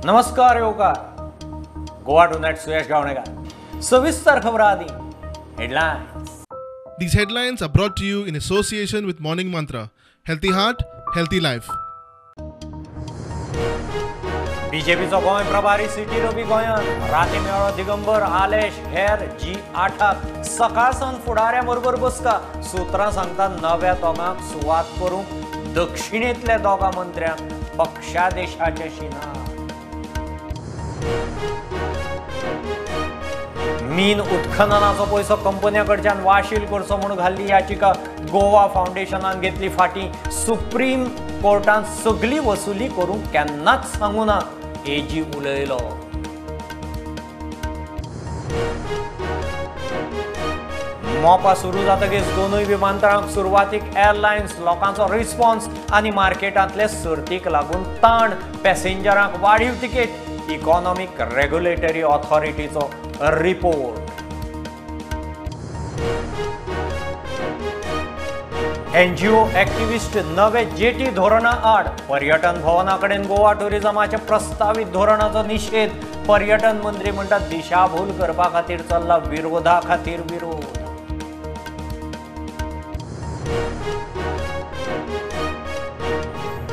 नमस्कार येवकार गोवा टुनायट सुयश गावणेकर. सविस्तर खबर आदी headlines. These headlines are brought to you in association with Morning Mantra. Healthy heart, healthy life. बीजेपीचो Goa प्रभारी सीटी रवी गोंयांत राती मेळ्ळो दिगंबर आलेश हेर जी 8 सकाळ सावन फुडाऱ्या बरोबर बसका. सुत्रां सांगता नव्या दोगांक सुवात करूंक दक्षिणेंतल्या दोगां मंत्र्यांक पक्षादेशाचे शिना. मीन उत्खननाचो पयसो कंपन्या कडच्यान वाशील करचो म्हूण घाल्ली याचिका गोवा फावंडेशनान घेतली फाटीं. सुप्रीम कोर्टान सगली वसुली करूंक केन्नाच सांगू ना, एजी उलयलो. मोपा सुरू जातकीच दोनूय विमानतळांक सुरवातीक एअरलायन्स लोकांचो रिस्पॉन्स आनी मार्केटांतले सर्तीक लागून ताण, पॅसेंजरांक वाडीव तिकेट, इकॉनॉमीक रेग्युलेटरी ऑथॉरिटीचो रिपोर्ट. एनजीओ ॲक्टिव्हिस्ट नवे जेटी धोरणा आड, पर्यटन भवना कडेन गोवा टुरिझमाचे प्रस्तावीत धोरणाचो निशेध. पर्यटन मंत्री म्हणटात दिशाभूल करपा खातीर चल्ला विरोधा खातीर विरोध.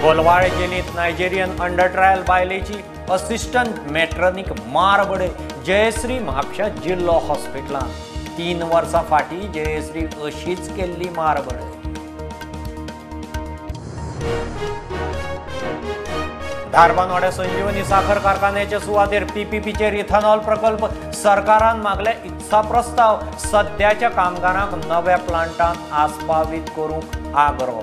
कोलवाळे जेलींत नायजेरियन अंडर ट्रायल बायलेची असिस्टंट मेट्रनीक मारबडय. जयश्री म्हापशा जिल्लो हॉस्पिटलांत 3 वर्सां फाटीं जयश्री अशीच केल्ली मारबडय. धारबानवाड्या संजीवनी साखर कारखान्याचे सुवातेर पीपीपीचेर इथेनॉल प्रकल्प सरकारान मागले इत्सा प्रस्ताव. सद्याच्या कामगारांक नव्या प्लांटांत आस्पावीत करूंक आग्रो.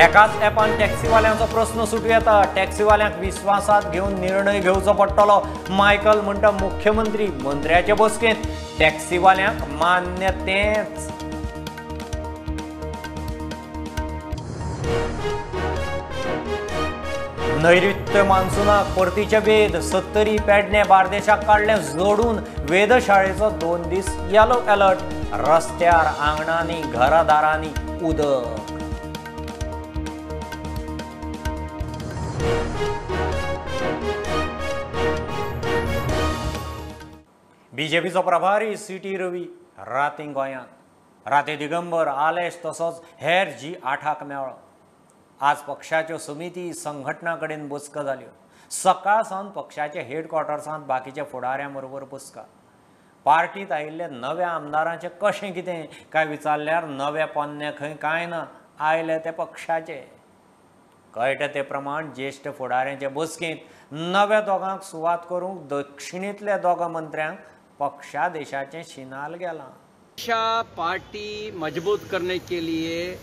एकाच ॲपान टॅक्सीवाल्यांचो प्रस्न सुटू येता. टॅक्सीवाल्यांक विस्वासांत घेवन निर्णय घेवचो पडटलो. मायकल म्हणटा मुख्यमंत्री मंत्र्याचे बसकेंत टॅक्सीवाल्यांक मान्य तेंच. नैऋत्य मान्सूनाक परतीचे वेध, सत्तरी पेडणे बार्देशाक काडले जोडून. वेधशाळेचो 2 दीस येलो अलर्ट. रस्त्यार, आंगणांनी, घरादारांनी उदक. बीजेपीचो प्रभारी सीटी रवी राती गोंयांत. राती दिगंबर आलेश तसोच हेर जी 8 मेळ्ळो. आज पक्षाच्यो समिती संघटना कडेन बसका जाल्यो. सकाळ सावन पक्षाचे हेडक्वॉर्टर्सांत बाकीच्या फुडाऱ्यां बरोबर बसका. पार्टीत आयिल्ले नव्या आमदारांचें कशें कितें काय विचारल्यार नव्या पोन्ने खंय कांय ना, आयले ते पक्षाचे. कळटा ते प्रमाण ज्येश्ठ फुडाऱ्यांचे बसकेंत नव्या दोगांक सुवात करूंक दक्षिणेंतल्या दोगां मंत्र्यांक पक्षादेशाचें शिनाल गेलां. पार्टी मजबूत करने के लिए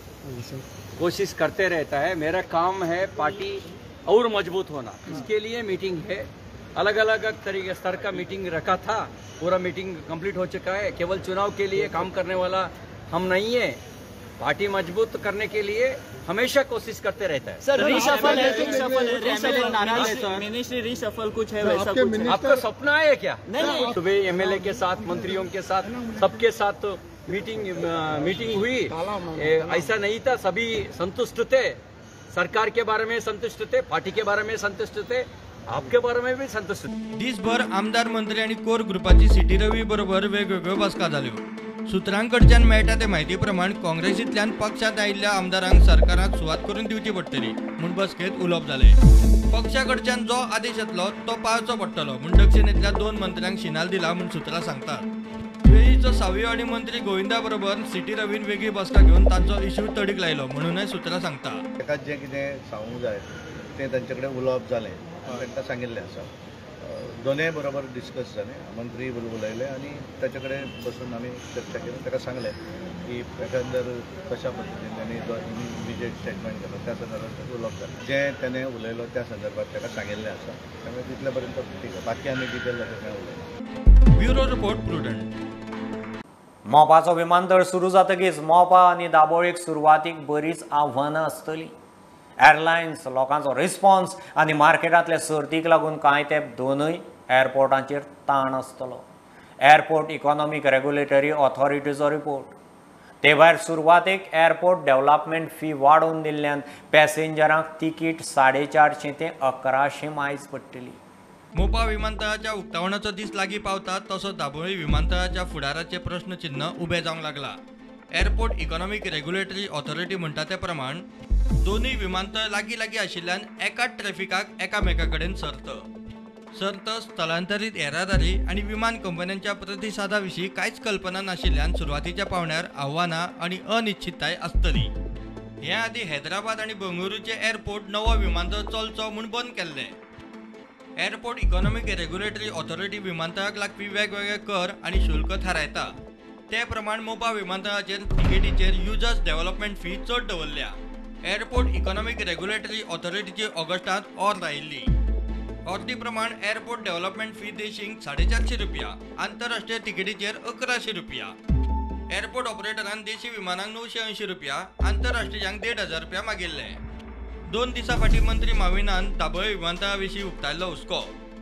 कोशिश करते रहता है. मेरा काम है पार्टी और मजबूत होना, इसके लिए मीटिंग है. अलग अलग तरीके स्तर का मीटिंग रखा था, पूरा मीटिंग कंप्लीट हो चुका है. केवल चुनाव के लिए काम करने वाला हम नहीं है, पार्टी मजबूत करने के लिए हमेशा कोशिश करते रहता है. सर रिशफल है, मिनिस्ट्री रिशफल कुछ है वैसा कुछ आपका सपना है क्या? नहीं, सुबह एमएलए के साथ, मंत्रियों के साथ, सबके साथ मीटिंग हुई. ऐसा नहीं था, सभी संतुष्ट थे, सरकार के बारे में संतुष्ट थे, पार्टी के बारे में संतुष्ट थे, आपके बारे में भी संतुष्ट थे. दिसभर आमदार मंत्री आनी कोर ग्रुपाची सीटी रवी बरोबर वेगवेगळ्यो बसका जाल्यो. सुत्रांकडच्यान मेळटा ते म्हायती प्रमाण काँग्रेसींतल्यान पक्षांत आयिल्ल्या आमदारांक सरकारांत सुवात करून दिवची पडटली म्हूण बसकेंत उलोवप जालें. पक्षा कडच्यान जो आदेश येतलो तो पाळचो पडटलो म्हूण दक्षिणेंतल्या 2 मंत्र्यांक शिनाल दिला म्हूण सुत्रां सांगतात. वेळीचो सावियो आनी मंत्री गोविंदा बरोबर सीटी रवीन वेगळी बसका घेवन तांचो इश्यू तडीक लायलो म्हणूनय सुत्रां सांगता. ताका जें कितें सांगूंक जाय तें तांचे कडेन उलोवप जालें, तांकां सांगिल्लें आसा. दोनूय बरोबर डिस्कस जालें, मंत्री उलयले आनी ताचे कडेन बसून आमी चर्चा केली. ताका सांगलें की एकंदर कशा पद्दतीन ताणें जो इमिजिएट स्टेटमेंट केलो त्या संदर्भात उलोवप जालें. जें ताणें उलयलो त्या संदर्भात ताका सांगिल्लें आसा, त्यामुळे तितले पर्यंत ठीक आहे. बाकी आमी डिटेल जाल्यार कांय उलयना. Bureau report, Prudent. मोपाचो विमानतळ सुरू जातकीच मोपा आनी दाबोळीक सुरवातीक बरीच आव्हानां आसतलीं. एअरलायन्स लोकांचो रिस्पॉन्स आनी मार्केटांतले सर्तीक लागून कांय तेंप दोनूय एअरपोर्टांचेर ताण आसतलो. एअरपोर्ट इकॉनॉमीक रेग्युलेटरी ऑथॉरिटीचो रिपोर्ट. ते भायर सुरवातेक एअरपोर्ट डेव्हलपमेंट फी वाडोवन दिल्ल्यान पॅसेंजरांक तिकीट 450 ते 1100 मायज पडटली. मोपा विमानतळाच्या उक्तावणाचो दीस लागीं पावता तसो दाबोळी विमानतळाच्या फुडाराचे प्रश्नचिन्ह उबें जावंक लागला. एअरपोर्ट इकॉनॉमिक रेग्युलेटरी ऑथॉरिटी म्हणटा ते प्रमाण दोनूय विमानतळ लागीं लागीं आशिल्ल्यान एकाच ट्रॅफिकाक एकामेका कडेन सर्त सर्त स्थलांतरीत येरादारी आनी विमान कंपन्यांच्या प्रतिसादा विशीं कांयच कल्पना नाशिल्ल्यान सुरवातीच्या पावंड्यार आव्हानां आनी अनिश्चितताय आसतली. हे आदीं हैदराबाद आनी बंगळुरूचे एअरपोर्ट नवो विमानतळ चलचो म्हूण बंद केल्ले. एअरपोर्ट इकॉनॉमिक रेग्युलेटरी ऑथॉरिटी विमानतळाक लागपी वेगवेगळे कर आनी शुल्क थारायता. ते प्रमाण मोपा विमानतळाचेर तिकेटीचेर युजर्स डेव्हलपमेंट फी चड दवरल्या. एअरपोर्ट इकॉनॉमिक रेग्युलेटरी ऑथॉरिटीची ऑगस्टांत ऑर्द आयिल्ली. ऑर्दी प्रमाण एअरपोर्ट डेव्हलपमेंट फी देशींक 450 रुपया, आंतरराष्ट्रीय तिकेटीचेर 1100 रुपया. एअरपोर्ट ऑपरेटरान देशी विमानांक 980 रुपया, आंतरराष्ट्रीयांक 1500 रुपया मागिल्ले. 2 दिसां फाटीं मंत्री माविनान दाबोळी विमानतळा विशीं उक्तायल्लो हुस्को.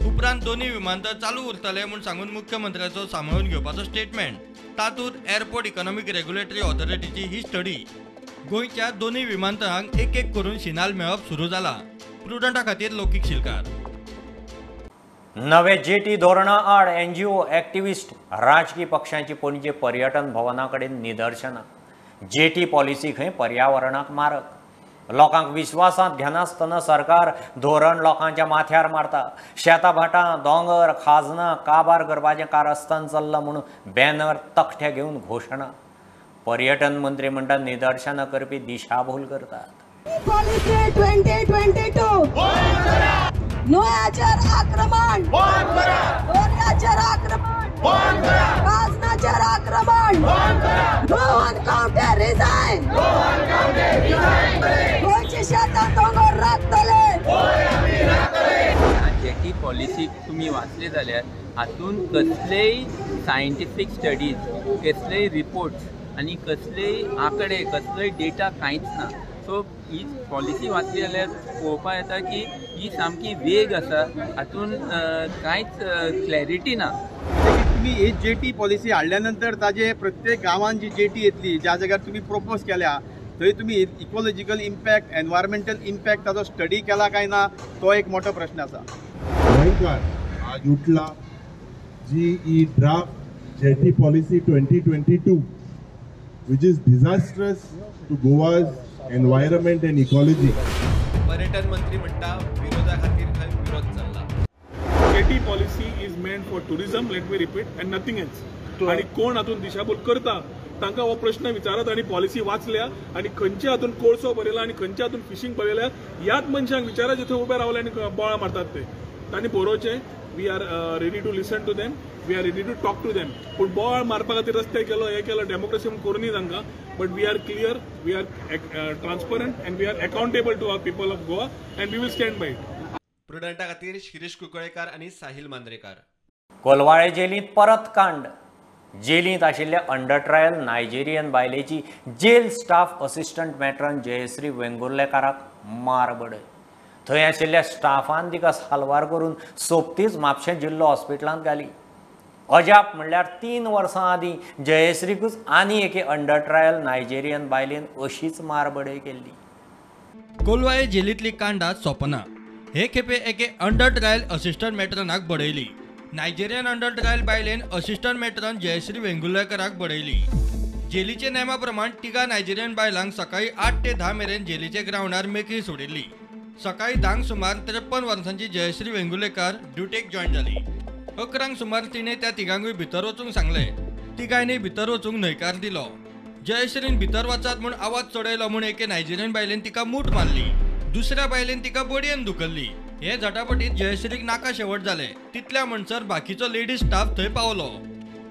उपरांत दोनूय विमानतळ चालू उरतले म्हूण सांगून मुख्यमंत्र्याचो सांबाळून घेवपाचो स्टेटमेंट. तातूंत एअरपोर्ट इकॉनॉमिक रेग्युलेटरी ऑथॉरिटीची ही स्टडी. गोंयच्या दोनूय विमानतळांक एक एक करून शिनाल मेळप सुरू जाला. प्रुडंटा खातीर लौकीक शिलकार. नवे जेटी धोरणा आड एनजीओ ॲक्टिव्हिस्ट राजकी पक्षांची पणजे पर्यटन भवना कडेन निदर्शनां. जेटी पॉलिसी खंय पर्यावरणाक मारक. लोकांक विश्वासांत घेनासतना सरकार धोरण लोकांच्या माथ्यार मारता. शेतां भाटां दोंगर खाजनां काबार करपाचें कारस्थान चल्लां म्हूण बॅनर तकटे घेवन घोशणा. पर्यटन मंत्री म्हणटा निदर्शनां करपी दिशाभूल करतात. पॉलिसी 2022 न्हंयाचेर आक्रमण, दर्याचेर आक्रमण, खाजनाचेर आक्रमण. रोहन कावटे रिजायन. गोंयची शेतां दोंगर राखतले. जेटी पॉलिसी तुमी वाचले जाल्यार हातून कसलेय सायंटिफीक स्टडीज, कसलेय रिपोर्ट्स आनी कसलेय आंकडे, कसलोय डेटा कांयच ना. सो ही पॉलिसी वाचली जाल्यार पळोवपाक येता की ही सामकी वेग आसा, हातून कांयच क्लॅरिटी ना. तुमी ही जेटी पॉलिसी हाडल्या नंतर ताजे प्रत्येक गांवान जी जेटी येतली, ज्या जाग्यार तुमी प्रोपोज केल्या थंय तुमी इकोलॉजिकल इम्पॅक्ट, एनवायरमेंटल इम्पॅक्ट ताजो स्टडी केला काय ना, तो एक मोठो प्रश्न आसा. गोंयकार आज उठला जी ही draft jetty policy 2022 which is disastrous to Goa's environment and ecology. पर्यटन मंत्री म्हणटा विरोधा खातीर खंय विरोध चल्ला. Jetty policy is meant for tourism, let me repeat, and nothing else. आनी कोण हातून दिशाभूल करता तांकां हो प्रश्न विचारात आनी पॉलिसी वाचल्या आनी खंयच्या हातून कोळसो बरयला आनी खंयच्या हातून फिशींग बरयल्या ह्याच मनशांक विचारा जे थंय उबे रावले आनी बोळां मारतात ते. तांणी बरोवचें, we are ready to listen to them, we are ready to talk to them. पूण बोवाळ मारपा खातीर रस्ते केलो, हें केलो, डेमोक्रेसी म्हूण करूनय तांकां. But we are clear, we are transparent and we are accountable to our people of Goa and we will stand by it. प्रुडंटा खातीर शिरीष कुंकळेकार आनी साहिल मांद्रेकार. कोलवाळे जेलींत परत कांड. जेलींत आशिल्ल्या अंडर ट्रायल नायजेरियन बायलेची jail staff assistant matron Jayashree वेंगुर्लेकाराक मार बडय. थंय आशिल्ल्या स्टाफान तिका साल्वार करून सोपतीच म्हापशें जिल्लो हॉस्पिटलांत घाली. अजाप म्हणल्यार 3 वर्सां आदीं जयश्रीकूच आनी एके अंडर ट्रायल नायजेरियन बायलेन अशीच मार बडय केल्ली. कोलवाळे जेलींतली कांडां सोंपना. हे खेपे एके अंडर ट्रायल असिस्टंट मेट्रनाक बडयली. नायजेरियन अंडर ट्रायल बायलेन असिस्टंट मेट्रन जयश्री वेंगुर्लेकराक बडयली. जेलीचे नेमा प्रमाण तिगा नायजेरियन बायलांक सकाळी 8 ते 10 मेरेन जेलीचे ग्रावंडार मेकळी सोडिल्ली. सकाळी 10 सुमार 53 वर्सांची जयश्री वेंगुर्लेकर ड्युटेक जॉयन जाली. 11 सुमार तिणें त्या तिगांकूय भितर वचूंक सांगलें. तिगांनी भितर वचूंक न्हयकार दिलो. जयश्रीन भितर वचात म्हूण आवाज चडयलो म्हूण एके नायजेरियन बायलेन तिका मूठ मारली. दुसऱ्या बायलेन तिका बडयेन धुकल्ली. हे झटापटीत जयश्रीक नाका शेवट जाले. तितल्या म्हणसर बाकीचो लेडीज स्टाफ थंय पावलो.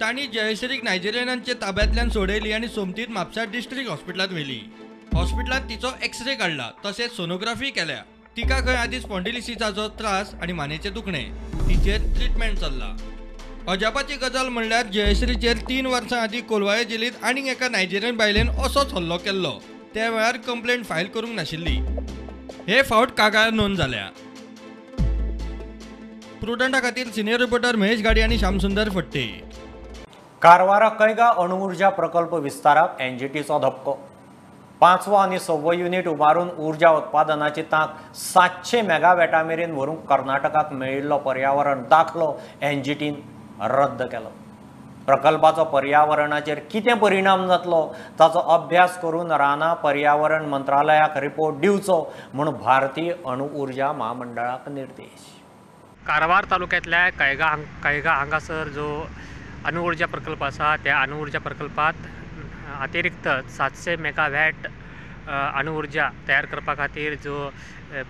तांणी जयश्रीक नायजेरियनांच्या ताब्यांतल्यान सोडयली आनी सोमतीत म्हापसा डिस्ट्रिक्ट हॉस्पिटलांत व्हेली. हॉस्पिटलांत तिचो एक्सरे काडला तशेंच सोनोग्राफी केल्या. तिका खंय आदीं स्पॉन्डिलिसिसाचो त्रास आनी मानेचें दुखणें, तिचेर ट्रिटमेंट चल्ला. अजापाची गजाल म्हणल्यार जयश्रीचेर 3 वर्सां आदीं कोलवाळे जेलींत आनीक एका नायजेरियन बायलेन असोच हल्लो केल्लो. त्या वेळार कंप्लेंट फायल करूंक नाशिल्ली. हे फावट कागाळ नोंद जाल्या. प्रुडंटा खातीर सिनियर रिपोर्टर महेश गाडी आनी श्यामसुंदर फट्टे. कारवारा कैगा अणुऊर्जा प्रकल्प विस्ताराक एनजीटीचो धपको. 5वो आनी 6वो युनिट उबारून ऊर्जा उत्पादनाची तांक 700 मेगावॅटा मेरेन व्हरूंक कर्नाटकाक मेळिल्लो पर्यावरण दाखलो एनजीटीन रद्द केलो. प्रकल्पाचो पर्यावरणाचेर कितें परिणाम जातलो ताचो अभ्यास करून रानां पर्यावरण मंत्रालयाक रिपोर्ट दिवचो म्हूण भारतीय अणुऊर्जा म्हामंडळाक निर्देश. कारवार तालुक्यांतल्या कैगा हांगासर जो अणुऊर्जा प्रकल्प आसा त्या अणुऊर्जा प्रकल्पात अतिरिक्त 700 मेगावॅट अणुऊर्जा तयार करपा खातीर जो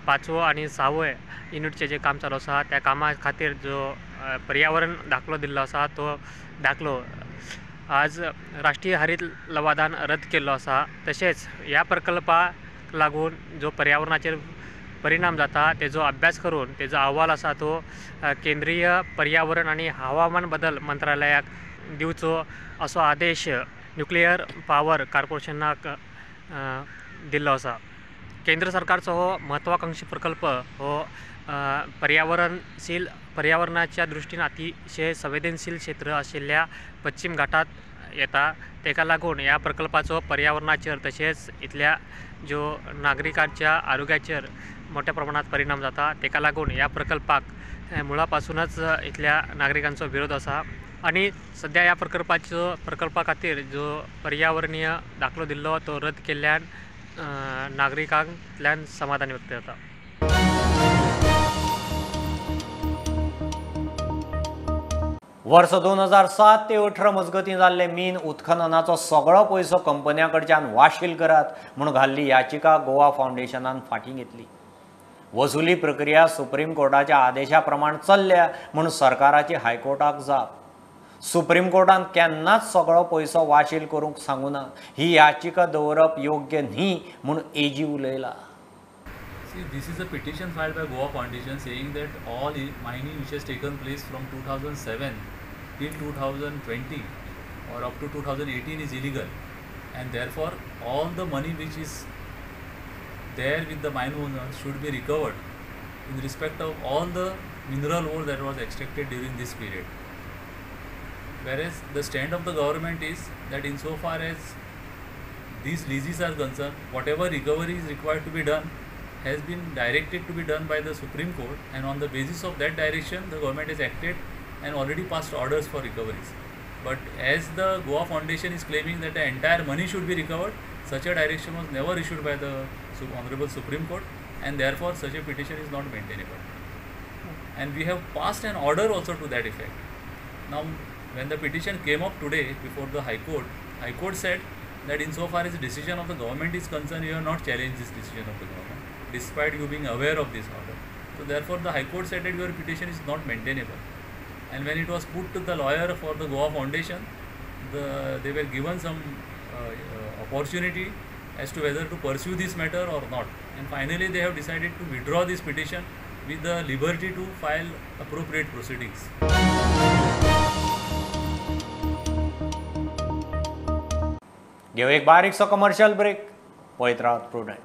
5वो आनी 6वो युनिटचें जें काम चालू आसा त्या कामा खातीर जो पर्यावरण दाखलो दिल्लो आसा तो दाखलो आज राष्ट्रीय हरित लवादान रद्द केल्लो आसा. तशेंच ह्या प्रकल्पाक लागून जो पर्यावरणाचेर परिणाम जाता तेजो अभ्यास करून तेजो अहवाल आसा तो केंद्रीय पर्यावरण आनी हवामान बदल मंत्रालयाक दिवचो असो आदेश न्युक्लियर पावर कॉर्पोरेशनाक दिल्लो आसा. केंद्र सरकारचो हो महत्वाकांक्षी प्रकल्प हो पर्यावरणाच्या दृश्टीन अतिशय संवेदनशील क्षेत्र आशिल्ल्या पश्चिम घाटात येता. तेका लागून ह्या प्रकल्पाचो पर्यावरणाचेर तशेंच इतल्या ज्यो नागरिकांच्या आरोग्याचेर मोठ्या प्रमाणात परिणाम जाता. तेका लागून ह्या प्रकल्पाक मुळापासूनच इतल्या नागरिकांचो विरोध आसा आनी सद्या ह्या प्रकल्पा खातीर जो पर्यावरणीय दाखलो दिल्लो तो रद्द केल्ल्यान नागरिकांतल्यान समाधान व्यक्त जाता. वर्स 2007 ते 18 मजगतीं जाल्ले मीन उत्खननाचो सगळो पयसो कंपन्यां कडच्यान वाशील करात म्हूण घाल्ली याचिका गोवा फावंडेशनान फाटीं घेतली. वसुली प्रक्रिया सुप्रीम कोर्टाच्या आदेशा प्रमाण चल्ल्या म्हूण सरकाराची हायकोर्टाक जाप. सुप्रीम कोर्टान केन्नाच सगळो पयसो वाशील करूंक सांगूना, ही याचिका दवरप योग्य न्ही म्हूण एजी उलयला. See, this is a petition filed by Goa Foundation saying that all mining which has taken place from 2007 till 2020 or up to 2018 is illegal, and therefore all the money which is there with the mine owners should be recovered in respect of all the mineral ore that was extracted during this period. Whereas the stand of the government is that insofar as these leases are concerned, whatever recovery is required to be done has been directed to be done by the Supreme Court, and on the basis of that direction the government has acted and already passed orders for recoveries. But as the Goa Foundation is claiming that the entire money should be recovered, such a direction was never issued by the Honorable Supreme Court, and therefore such a petition is not maintainable. And we have passed an order also to that effect. Now, when the petition came up today before the High Court, High Court said that insofar as the decision of the government is concerned, you have not challenged this decision of the government, despite you being aware of this order. So therefore the High Court said that your petition is not maintainable. And when it was put to the lawyer for the Goa Foundation, they were given some opportunity as to whether to pursue this matter or not. And finally they have decided to withdraw this petition with the liberty to file appropriate proceedings. घेऊ एक बारीकसो commercial break. पळयत रावत prudent.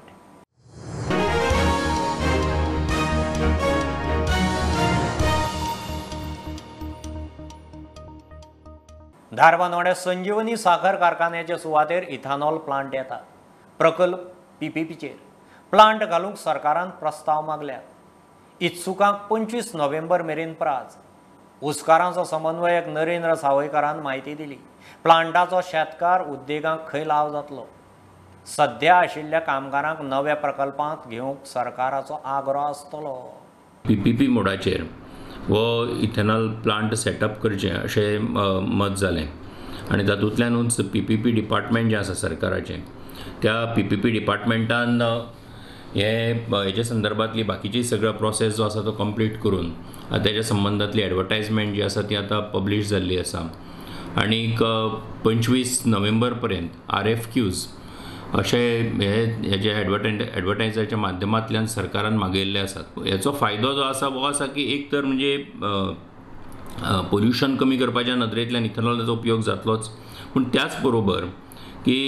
धारबांदोड्या संजीवनी साखर कारखान्याचे सुवातेर ethanol plant येता. प्रकल्प पीपीपीचेर plant घालूंक सरकारान प्रस्ताव मागल्यात. इत्सुकांक 25 नोव्हेंबर मेरेन प्राज. उस्कारांचो समन्वयक नरेंद्र सावयकारान म्हायती दिली. प्लांटाचो शेतकार उद्देगांक खंय लाव जातलो. सध्या आशिल्ल्या कामगारांक नव्या प्रकल्पांत घेवंक सरकाराचो आग्रो आसतलो. पीपीपी मोडाचेर हो इथेनॉल प्लांट सेटअप करचें अशें मत जालें आनी तातूंतल्यानूच पीपीपी डिपार्टमेंट जें आसा सरकाराचें, त्या पीपीपी डिपार्टमेंटान हे हेच्या संदर्भातली बाकीची सगळो प्रोसेस जो आसा तो कंप्लीट करून तेच्या संबंदांतली एडवर्टायजमेंट जी आसा ती आतां पब्लीश जाल्ली आसा आनीक 25 नोव्हेंबर पर्यंत RFQs अशे हे हेजे एडवर्टायजाच्या माध्यमांतल्यान सरकारान मागयल्ले आसात. हेचो फायदो जो आसा हो आसा की एक तर म्हणजे पोल्युशन कमी करपाच्या नदरेंतल्यान इथेनॉलाचो उपयोग जातलोच, पूण त्याच बरोबर की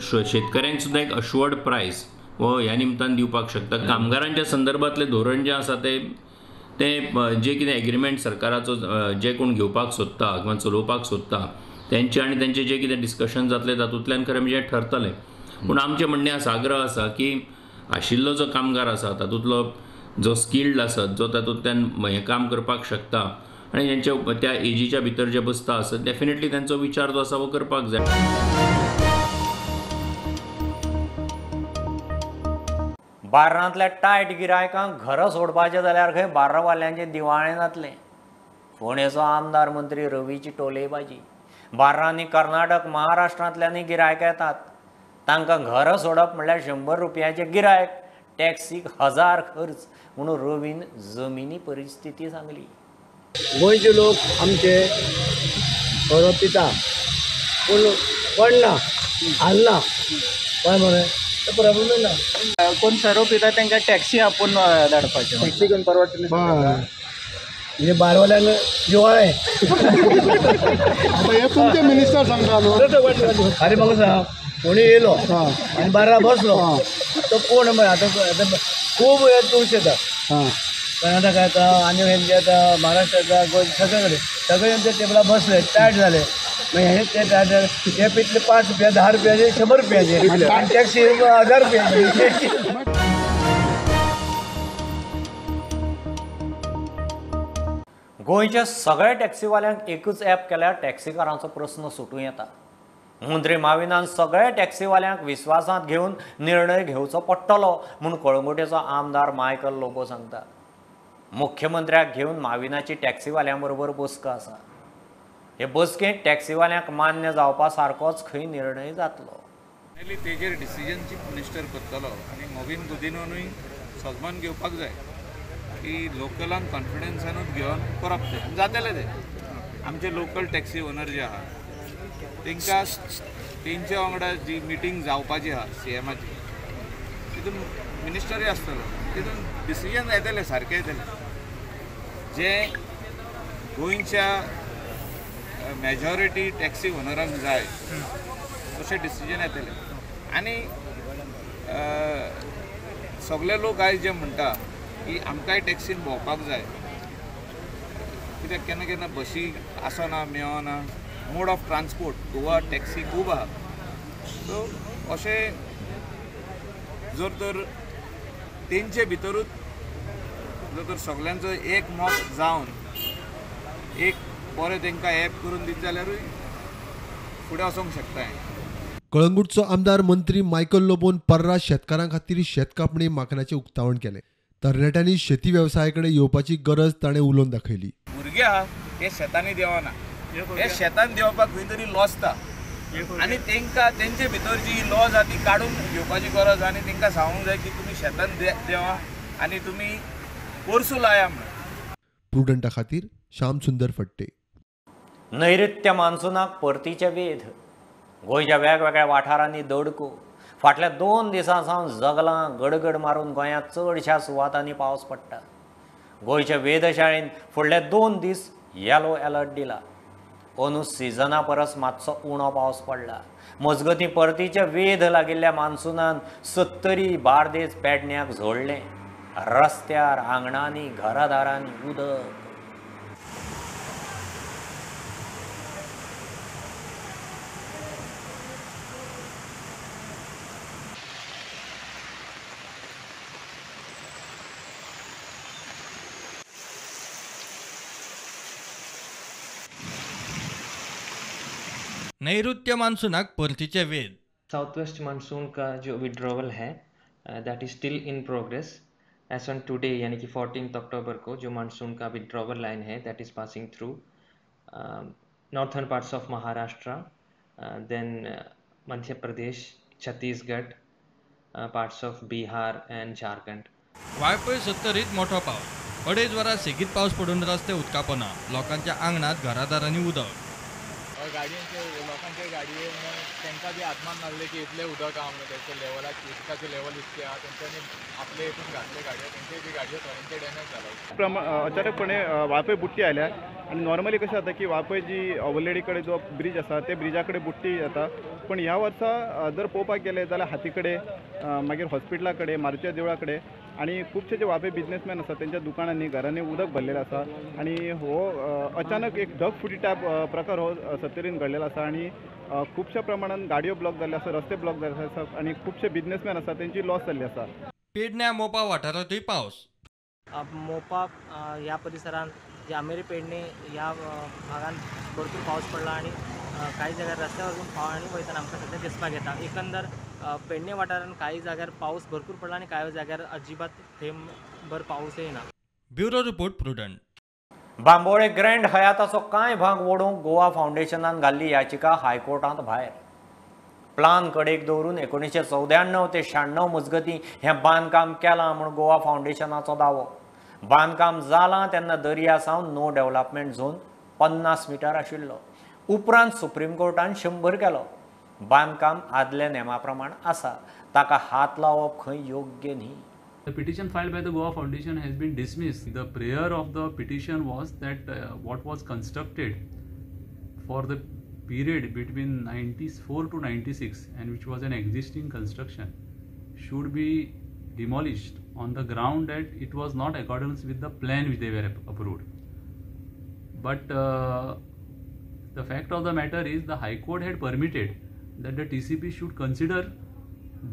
शेतकऱ्यांक सुद्दां एक अश्वर्ड प्रायस हो ह्या निमतान दिवपाक शकता. कामगारांच्या संदर्भातलें धोरण जें आसा तें तें जे कितें एग्रीमेंट सरकाराचो जे कोण घेवपाक सोदता किंवा चलोवपाक सोदता तेंचे आनी तेंचे जे कितें डिस्कशन जातलें तातूंतल्यान खरें म्हणजे ठरतलें. पूण आमचें म्हणणें आसा, आग्रह आसा की आशिल्लो जो कामगार आसा तातूंतलो जो स्किल्ड आसत, जो तातूंतल्यान हें काम करपाक शकता आनी जेंच्या त्या एजीच्या भितर जे बसता आसत, डेफिनेटली तेंचो विचार जो आसा हो करपाक जाय. बार्रांतल्या टायट गिरायकांक घरां सोडपाचें जाल्यार खंय बार्रावाल्यांचें दिवाळें जातलें. फोंडेचो आमदार मंत्री रवीची टोलेबाजी. बार्रांनी कर्नाटक महाराष्ट्रांतल्यानूय गिरायक येतात, तांकां घरां सोडप म्हणल्यार 100 रुपयाचें गिरायक, टॅक्सीक 1000 खर्च म्हणून रवीन जमिनी परिस्थिती सांगली. गोंयचे लोक आमचे सोरो पिता पूण पडना हालना, काय मरे ते प्रॉब्लेम ना. कोण सोरो पिता तांकां टॅक्सी आपोवन धाडपाचें, टॅक्सी घेवन परवडटलें म्हणजे बारवाल्यांक जिवाळें. आतां हे तुमचे मिनिस्टर सांगता न्हू. अरे म्हाका सांग, कोणी येयलो आनी बारा बसलो तो कोण आतां खूब हे टुरिस्ट येता, कर्नाटका येता आनी हेंचे येता, महाराष्ट्र येता, गोंय सगळे कडेन सगळे ते टेबलार बसले टायट जाले, मागीर हे ते टायट जाले, हे पितले 5 रुपया 10 रुपयाचे 100 रुपयाचे आनी टॅक्सी 1000 रुपयाची. गोंयच्या सगळ्या टॅक्सीवाल्यांक एकूच ॲप केल्यार टॅक्सीकारांचो प्रस्न सुटूं येता. मंत्री माविनान सगळ्या टॅक्सीवाल्यांक विस्वासांत घेवन निर्णय घेवचो पडटलो म्हूण कळंगुटेचो आमदार मायकल लोबो सांगता. मुख्यमंत्र्याक घेवन माविनाची टॅक्सीवाल्यां बरोबर बसका आसा. हे बसकेंत टॅक्सीवाल्यांक मान्य जावपा सारकोच खंय निर्णय जातलो. तेजेर डिसिजन चीफ मिनिस्टर करतलो आनी मॉविन गुदिन्होनूय सजमान घेवपाक जाय की लोकलान कॉन्फिडन्सानूच घेवन करप तें जातलें. तें आमचे लोकल टॅक्सी ओनर जे आहा तांकां तेंच्या वांगडा जी मिटींग जावपाची आहा सी एमाची, तितून मिनिस्टरूय आसतलो, तितून डिसिजन येतलें, सारकें येतलें. जें गोंयच्या मेजॉरिटी टॅक्सी ओनरांक जाय तशें डिसिजन येतलें. आनी सगळे लोक आयज जे म्हणटा की आमकांय टॅक्सीन भोंवपाक जाय, कित्याक केन्ना केन्ना बशी आसना मेळना, mode of transport Goa taxi खूब आहा. सो अशें जर तर तेंचे भितरूच जर तर सगल्यांचो एक मत जावन एक बरें तांकां ॲप करून दित जाल्यारूय फुडें वचोंक शकता. कळंगूटचो आमदार मंत्री मायकल लोबोन पर्रा शेतकारां खातीर शेतकापणी माकनाचें उक्तावण केलें. तरणाट्यांनी शेती वेवसाया कडेन येवपाची गरज ताणें उलोवन दाखयली. भुरगे आहा ते शेतांनी देंवना, हे शेतान देंवपाक खंय तरी लॉसता आनी तांकां तेंचे भितर जी लॉज आहा ती काडून घेवपाची गरज आनी तांकां सांगूंक जाय की तुमी शेतान देंवा आनी तुमी पोरसूं लाया म्हणून. प्रुडंटा खातीर श्याम सुंदर फट्टे. नैऋत्य मान्सूनाक परतीचे वेध. गोंयच्या वेगवेगळ्या वाठारांनी दडको. फाटल्या 2 दिसां सावन जगलां गडगड मारून गोंयांत चडश्या सुवातांनी पावस पडटा. गोंयच्या वेधशाळेन फुडले 2 दीस येलो अलर्ट दिला. अंदू सिजना परस मातसो उणो पावस पडला. मजगतीं परतीचे वेध लागिल्ल्या मान्सूनान 70 बार्देस पेडण्याक झोडलें. रस्त्यार, आंगणांनी, घरादारांनी उदक. नैऋत्य मान्सूनाक परतीचे वेध. साउथ वेस्ट मानसून का जो विड्रॉवल है that is still in progress as on today, यानी कि 14 अक्टूबर को जो मानसून का विड्रॉवल लाइन है that is passing through northern parts of Maharashtra, then Madhya Pradesh, Chhattisgarh, parts of Bihar and Jharkhand. Valpoi 70 मोठो पावस. 2.5 वरां सेगीत पावस पडून रस्ते उदकापना. लोकांच्या आंगणात घरादारांनी उदक. गाडयेंचे लोकांचे गाडये म्हणून तांकां बी आत्मान नासलें की इतलें उदक आहा म्हणून तेचें लेवलाक उदकाचें लेवल इतकें आहा, तेंच्यांनी आपले हितून घातले गाडयो, तेंचे बी गाडयो थोड्यांचे डॅमेज जाला. अचानकपणे वाळपय बुट्टी आयल्या आनी नॉर्मली कशें जाता की वाळपय जी ओवरलेडी कडेन जो ब्रीज आसा ते ब्रिजा कडेन बुट्टी जाता, पूण ह्या वर्सा जर पळोवपाक गेले जाल्यार हाती कडेन, मागीर हॉस्पिटला कडेन, मारुतीच्या देवळा कडेन आनी खुबशे जे वाळपय बिजनेसमॅन आसा तेंच्या दुकानांनी घरांनी उदक भरलेलें आसा आनी हो अचानक एक ढगफुटी टायप प्रकार हो सत्तरीन घडलेलो आसा आनी खुबश्या प्रमाणान गाडयो ब्लॉक जाल्ले आसा, रस्ते ब्लॉक जाल्ले आसा आनी खुबशे बिजनेसमॅन आसा तेंची लॉस जाल्ली आसा. पेडण्या मोपा वाठारांतूय पावस. मोपा ह्या परिसरांत जे आमेरी पेडणे ह्या भागांत भरपूर पावस पडला आनी काही जाग्यार रस्त्यावरून पाणी वयतना आमकां सद्या दिसपाक येता. एकंदर पेडणे वाठारांत काही जाग्यार पावस भरपूर पडला आनी कांय जाग्यार अजिबात थेंबभर पावसय ना. Bureau report, Prudent. Bambolim grand हयाताचो कांय भाग ओडूंक गोवा फावंडेशनान घाल्ली याचिका हायकोर्टांत भायर. प्लान कडेक दवरून 1994 ते 96 मजगतीं हें बांदकाम केलां म्हूण गोवा फावंडेशनाचो दावो. बांदकाम जालां तेन्ना दर्या सावन नो डेव्हलपमेंट झोन 50 मिटर आशिल्लो. उपरांत सुप्रीम कोर्टान 100 केलो. बांदकाम आदल्या नेमा प्रमाण आसा, ताका हात लावप खंय योग्य न्ही. The petition filed by the Goa Foundation has been dismissed. The prayer of the petition was that what was constructed for the period between 94 to 96 and which was an existing construction should be demolished on the ground that it was not accordance with the plan which they were approved. But the fact of the matter is the High Court had permitted that the TCP should consider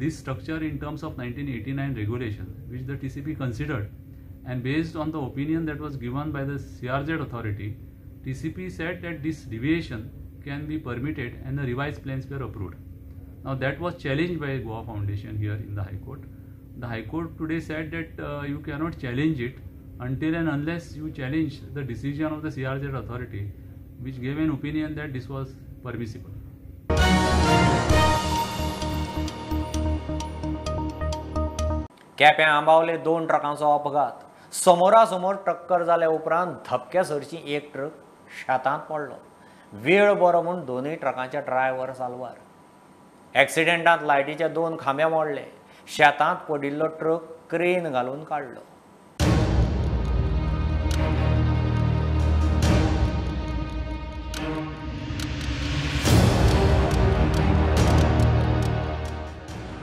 this structure in terms of 1989 regulation, which the TCP considered, and based on the opinion that was given by the CRZ authority, TCP said that this deviation can be permitted and the revised plans were approved. Now that was challenged by Goa Foundation here in the High Court. The High Court today said that you cannot challenge it until and unless you challenge the decision of the CRZ authority, which gave an opinion that this was permissible. केप्यां आंबावले 2 ट्रकांचो अपघात. समोरासमोर टक्कर जाल्या उपरांत धपक्या सरशी एक truck शेतांत पडलो. वेळ बरो म्हूण दोनूय ट्रकांचे ड्रायव्हर साल्वार. एक्सिडेंटांत लायटीचे 2 खांबे मोडले. शेतांत पडिल्लो ट्रक क्रेन घालून काडलो.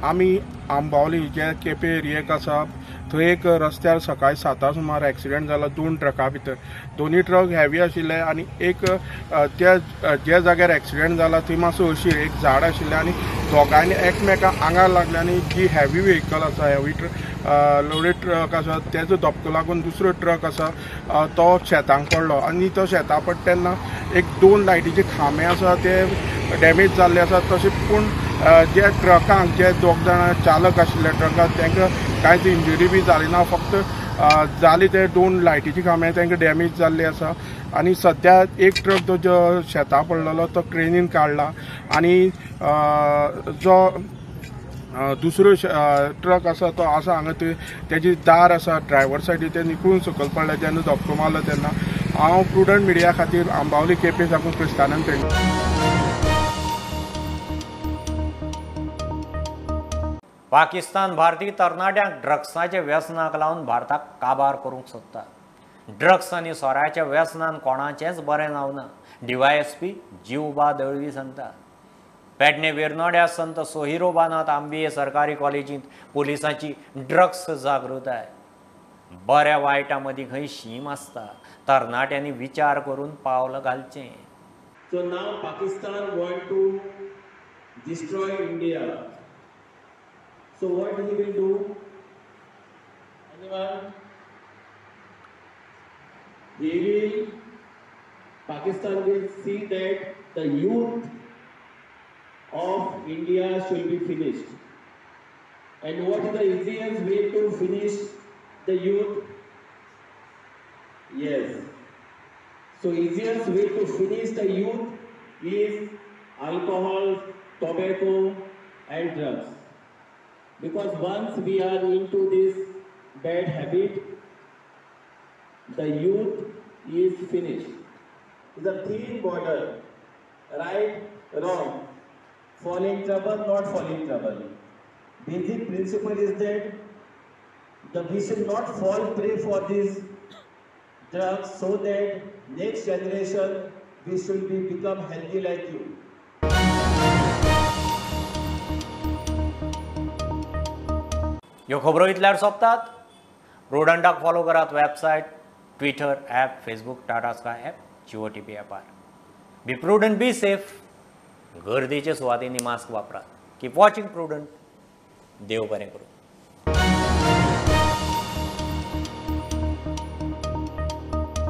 आमी आंबावली जे केपे एरियेक आसा थंय एक रस्त्यार सकाळी 7 सुमार एक्सिडेंट जाला 2 ट्रका भितर. दोनूय ट्रक हेवी आशिल्ले आनी एक त्या ज्या जाग्यार एक्सिडेंट जाला थंय मातसो अशीर एक झाड आशिल्लें आनी दोगांयनी एकमेका आंगार लागले आनी जी हेवी व्हेकल आसा, हेवी लोडेड ट्रक आसा तेजो धपको लागून दुसरो ट्रक आसा तो शेतांक पडलो आनी तो शेतां पडटा तेन्ना एक 2 लायटीचे खांबे आसा ते डॅमेज जाल्ले आसा. तशें पूण जे ट्रकांक जे 2 जाणां चालक आशिल्ले ट्रकाक तांकां कांयच इंजुरी बी जाली ना, फक्त जाली ते 2 लायटीचे खांबे तांकां डॅमेज जाल्ले आसा. आनी सद्या एक ट्रक तो जो शेतां पडलेलो तो क्रेनीन काडला आनी जो दुसरो ट्रक आसा तो आसा हांगा तेजी दार आसा ड्रायव्हर सायडी ते निकळून सकयल पडले जेन्ना धपको मारलो तेन्ना. हांव प्रुडंट मिडिया खातीर आंबावली केपें साकून क्रिस्तानंद पेडणे. पाकिस्तान भारतीय तरणाट्यांक ड्रग्साच्या व्यसनाक लावन भारताक काबार करूंक सोदता. ड्रग्स आनी सोऱ्याच्या व्यसनान कोणाचेंच बरें जावना, DYSP Jivba Dalvi सांगता. पेडणे वेर्नोड्या संत सोहिरोबानाथ आंबिये सरकारी कॉलेजींत पुलिसांची ड्रग्स जागृताय. बऱ्या वायटा मदीं खंय शीम आसता, तरणाट्यांनी विचार करून पावल घालचें. So now Pakistan want to destroy India. So what he will do? Anyone? He will, Pakistan will see that the youth of India should be finished. And what is the easiest way to finish the youth? Yes. So easiest way to finish the youth is alcohol, tobacco and drugs. Because once we are into this bad habit, the youth is finished. It's a thin border Right, wrong, fall in trouble, not fall in trouble. Basic principle is that we should not fall prey for these drugs, so that next generation we should be become healthy like you. ह्यो खबरो इतल्यार सोंपतात. प्रुडंटाक follow करात website, Twitter, app, Facebook, Tata Sky app, Jio TV ॲपार. Be prudent, be safe. गर्देच्या सुवातींनी mask वापरात. Keep watching Prudent. देव बरें करूं.